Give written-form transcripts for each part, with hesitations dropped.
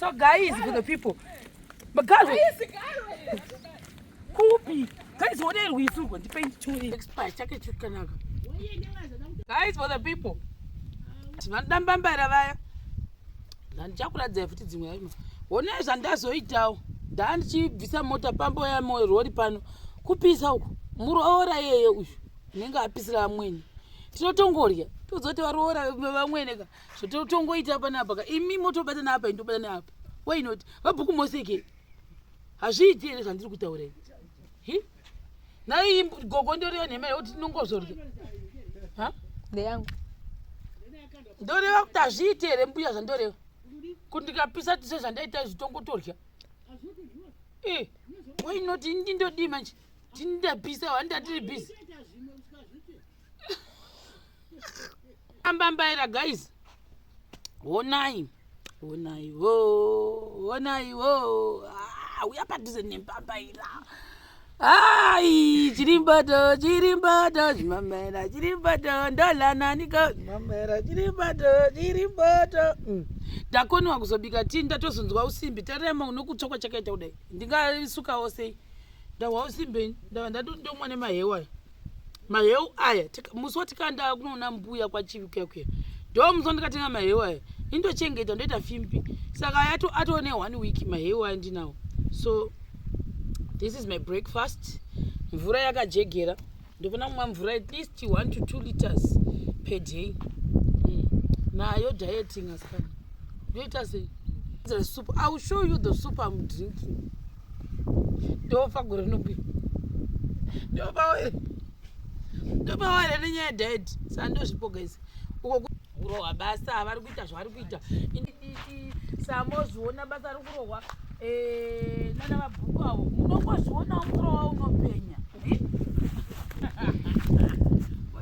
So guys, for the people. Magarwe. Kupi? Guys, honai rwizi urwo ndipei nditore. Expire chake chakanaka. Guys, for the people. Vanoda mbambaira vaya. Ndandichakuradzai futi dzimwe yacho. Honai zvandazoitawo. Ndandichibvisa mota pambo yamorori pano. Kupisa uku. Muroora iyeye uyu. Unenge apisira amweni. Tinotongorya. Tozoti varoora vamwene ka. Zvototongoita panapa ka. Imi motobata neapa ini ndobata neapa. Why not? Vabhuku moseke. Hazviiti here zvandiri kutaura ini? Hi? Nhai gogo ndoreva nhema yekuti tinongozorya. Ha? Ndeyangu. Ndoreva kuti hazviiti here mbuya zvandoreva? Kuti ndikapisa tise zvandaita izvi tongotorya. Eh, why not? Ini ndodii manje? Tindapisa wanda tiri busy. Ambambaira guys. Honai. Honai wo. Honai wo. Ah, uya padhuze nembambaira. Ai, chirimbato, chirimbato, chimamera, chirimbato, ndolananiko, chimamera, chirimbato, chirimbato. Ndakoniwa kuzobika tii ndatozonzwa usimbi tarema unokutsva kwachakaita kudai. Ndingasukawo sei? Ndahwa usimbi ndava ndatondomwa nemahewu aya. Maheu aya musi watikanda kunoona mbuya kwachivi kuya kuya ndo musi wandikatenga maheu aya indochengeta ndoita fimbi saka yato atone one week maheu aya ndinawo. So this is my breakfast. Mvura yakajegera ndofana kumwa mvura at least 1 to 2 liters per day. Nayo dieting asikana ndoita sei? The soup, I will show you the soup I'm drinking. Ndofa gore rinopira. Ndofa were nenyaya yediet. Saka ndozvipo guys. Uko kurohwa basa vari kuita zvavari kuita. Samozviona basa riri kurohwa nana vabhuku avo. Munongozvionawo murowa unopenya.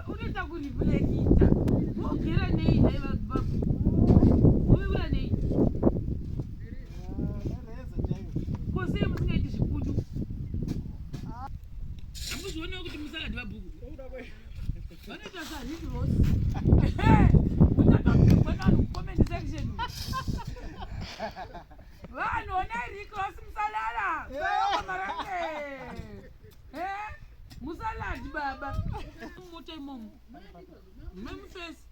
Unoita kureflecta. Mogera nei nhai vabhuku? Moveura nei? Ko sei musingaiti zviputu? Hamuzvionewo kuti musalad vabhuku? Vanoita saRick Ross. Muchatopigwa navanhu kucomment section. Vanhu onai Rick Ross musalala. Marange. Musalad baba. Mota imomo. Memufesi.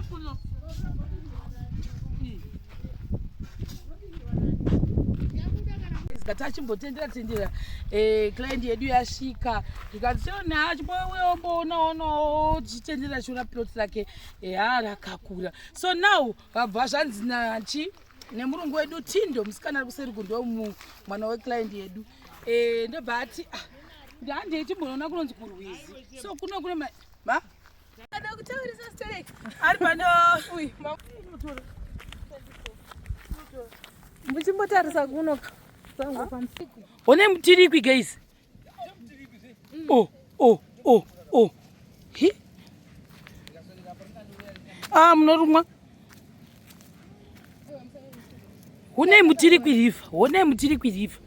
Kuno. Tachimbotendera tendera client yedu yasvika tikati tiona achimbouyaomboonaonawo tichitendera chiona plot rake ha rakakura. So now vabva zvanzi nachi nemurungu wedu Tindo musikana ari kuseri kundo mwana weclient yedu. Ndobva ati handei timbonoona kunonzi kurwizi. So kuno kune ma Ada kutaurisa story. Ari pano. Uyu. Muchimbotarisa kuno. One mutirikwi guys. Oh, oh, oh, oh. Hi. Ah, munorumwa. Honai mutirikwi river. Honai mutirikwi river.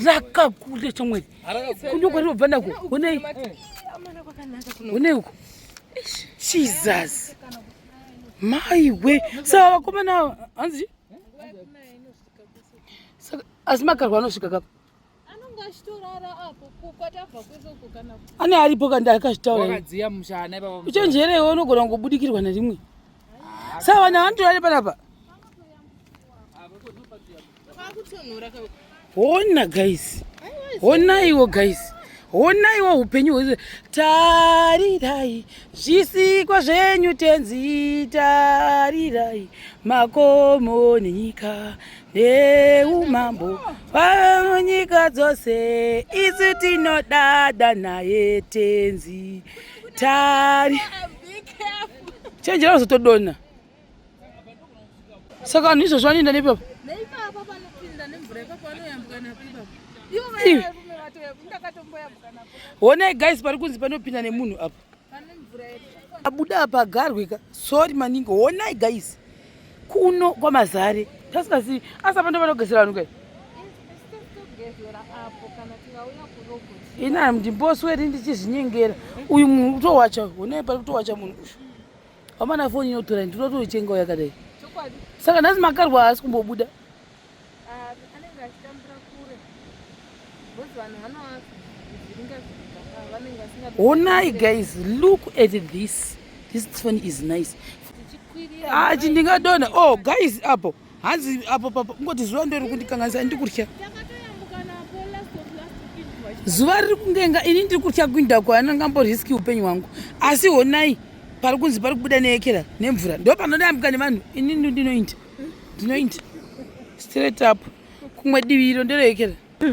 Rakakura chomweri. Kuno kwarinobva nako. Honai. Honai uko. Jesus. Maiwe. Saka vakomana hanzi? Saka asi makarwa anosvika kapa. Anonga achitorara apo kwatabva kwese uko kana ane aripo kandi akazvitaura. Wakadziya mushana ipapo. Uchenjerewo unogona kungobudikirwa nerimwe. Saka vanhu vanotorare panapa. Hona guys. Honaiwo guys. Honaiwo upenyu hwese. Tarirai zvisikwa zvenyu tenzi tarirai makomo nenyika neumambo hwanyika dzose isu tinodada naye tenzi tari. Chenjera uzotodonha. Saka vanhu izvozvo vanoenda nepapa? Neipapa panopinda nemvura ipapo vanoyambuka napo ipapo. Ivo varume ndakatomboyambuka napo. Honai guys pari kunzi panopinda nemunhu apa. Pane mvura yedu. Abuda apa agarwe ka. Sorry maningi. Honai guys. Kuno kwaMazare. Tasingazivi. Asi apa ndopanogezera vanhu kai. Togezera apo kana tikauya kurobot. Ina ndimbosweri ndichizvinyengera. Uyu munhu kutowacha. Honai pari kutowacha munhu uyu. Vamana foni inotora ndinotoichengawo yakadai. Saka nhasi makarwa haasi kumbobuda. Ah, anenge achitambira kure. Because vanhu vanovavhiringa vhiringa vanenge vasinga. Honai guys, look at this. This phone is nice. Ah, ndingadona. Oh guys, apo. Hanzi apo papo kungoti zuva ndori kundikanganisa ndikurya. Zuva riri kungenga ini ndiri kutya kuinda kwaana ngamboriski upenyu hwangu. Asi honai pari kunzi pari kubuda neyekera nemvura ndo panoyambuka nevanhu ini ndinoinda ndinoinda straight up kumwe divi iro ndereekera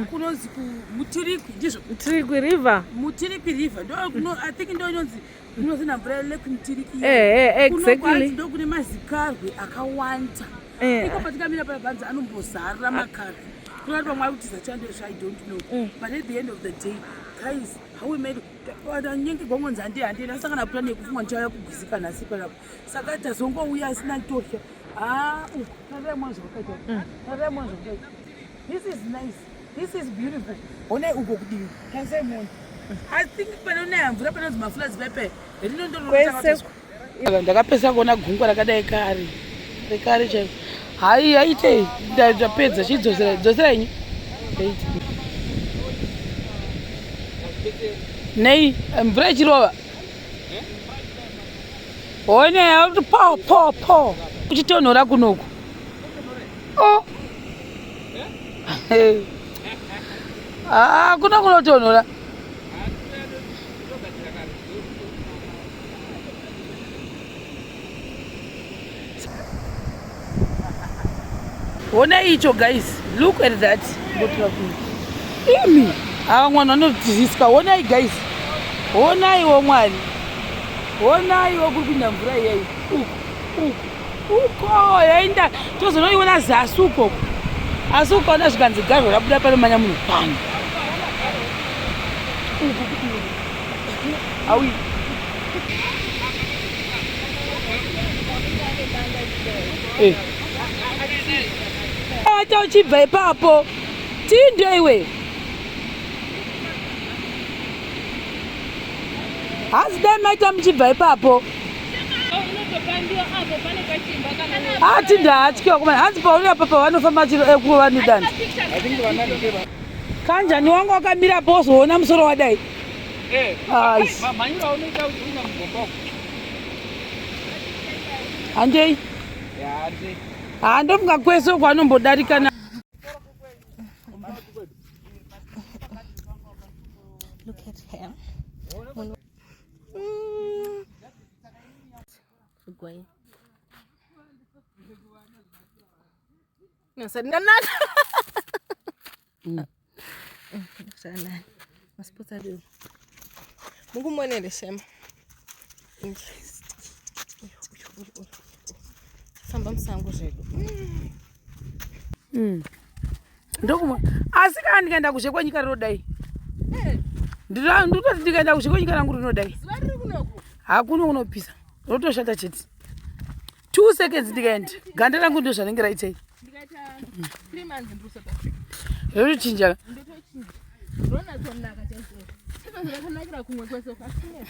kunonzi mutirikwi ndizvo Mutirikwi river Mutirikwi river ndo I think ndo inonzi inozina mvura lake Mutirikwi eh, eh exactly ndo kune mazikarwe akawanda eh. Iko patikamira paya panzi anombozara makarwe kuna kuti vamwe ari kutiza chando i don't know mm. But at the end of the day guys, how we made nyenge gongonzi handi handi ndasangana plan yekufunga ndichauya kugwizika nhasi panapa saka tazongouya asina tohya. Ah, uku tarirai mwana zvakaita, tarirai mwana zvakaita. This is nice, this is beautiful. Honai uko kudivi, tarisai muone. I think panonaya mvura panonzi mafloods pepe Kwese. Ndakapesa kuona gungwa rakadai kare rekare chaiko. Hai, aitei, ndapedza, chidzosera, dzosera inyi. Nei mvura ichirova, one kuti po po po uchitonhora kunoku. O ah, kuno kunotonhora. Ona icho guys, look at that. Ngotora kuno imi, ava mwana vanotiziska. Onai guys, onaiwo Mwari, onaiwo kuri kuinda mvura iyai uku uku uko yaenda, tozonoiona zasi ukoko. Asi ukaona zvikanzi garwe rabuda panomanya munhu pano uku aui. Eh. Ata uchibva ipapo tindo iwe. Hanzi dai maita muchibva ipapo. Ati ndaatyiwa kumana. Hanzi pauri apa pavanofamba chiro ekuva nedanda kanjani wangu wakamira po uzoona musoro wadai. Ai. Handei, ha, ndofunga kwese uko anombodarika na Look at him. Gwai. Nasananaka. Sanani. Masipotsa leo. Mungu mwenele shema. Famba musango zvedu. Ndokumwa. Asi kana ndikaenda kuzhe kwenyika rinodai, ndinototi ndikaenda kuzhe kwenyika rangu rinodai. Zuva riri kunoku. Hakuno kunopisa, rotoshata chete. 2 seconds ndikaenda, ganda rangu ndo zvanenge raitei. Ndikaita 3 months ndiri South Africa. Rotochinja. Ndotochinja. Ronatsonaka chaizvo. Izvo zvirakanakira kumwe kwese kwasine.